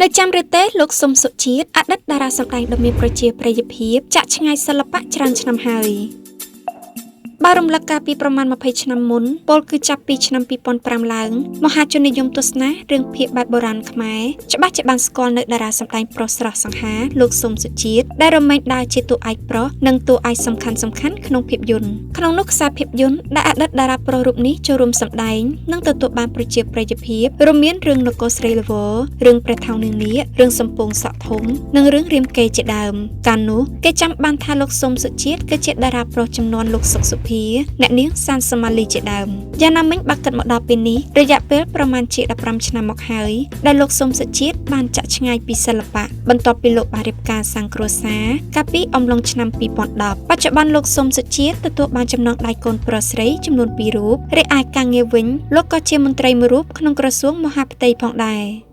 នៅចាំឬទេលោកស៊ុំសុជាតិអតីតតារាសម្ដែងដ៏មានប្រជាប្រិយភាពចាក់ឆ្ងាយសិល្បៈច្រើនឆ្នាំហើយបើរំលឹកកាលពីប្រមាណ20ឆ្នាំមុនពលគឺចាប់ពីឆ្នាំ2005ឡើងមហាជននិយមទស្សនារឿងភាគបែបបុរាណខ្មែរច្បាស់ជាបានស្គាល់នៅតារាសម្ដែងប្រុសស្រស់សង្ហាលោកស៊ុំសុជាតិដែលរមែងដើរជាតួឯកប្រុសនិងតួឯកសំខាន់សំខាន់ក្នុងភាពយន្តក្នុងនោះខ្សែភាពយន្តដែលអតីតតារាប្រុសរូបនេះចូលរួមសម្ដែងនិងទទួលបានប្រជាប្រិយភាពរួមមានរឿងនគរស្រីល្វរឿងព្រះថោងនាងនាគរឿងសំពងសក់ធំនិងរឿងរាមកេរ្តិ៍ជាដើមកាលនោះគេចាំបានថាលោកស៊ុំសុជាតិគឺជាតារាប្រុសចំនួនលោកសុកសុភាអ្នកនាងសានសមាលីជាដើមយ៉ាងណាមិញបើគិតមកដល់ពេលនេះរយៈពេលប្រមាណជា15ឆ្នាំមកហើយដែលលោកស៊ុំសុជាតិបានចាក់ឆ្ងាយពីសិល្បៈបន្ទាប់ពីលោកបានរៀបការសាងគ្រួសារកាលពីអំឡុងឆ្នាំ2010បច្ចុប្បន្នលោកស៊ុំសុជាតិទទួលបានចំណងដៃកូនប្រុសស្រីចំនួន2រូបរីឯការងារវិញលោកក៏ជាមន្ត្រីមួយរូបក្នុងក្រសួងមហាផ្ទៃផងដែរ។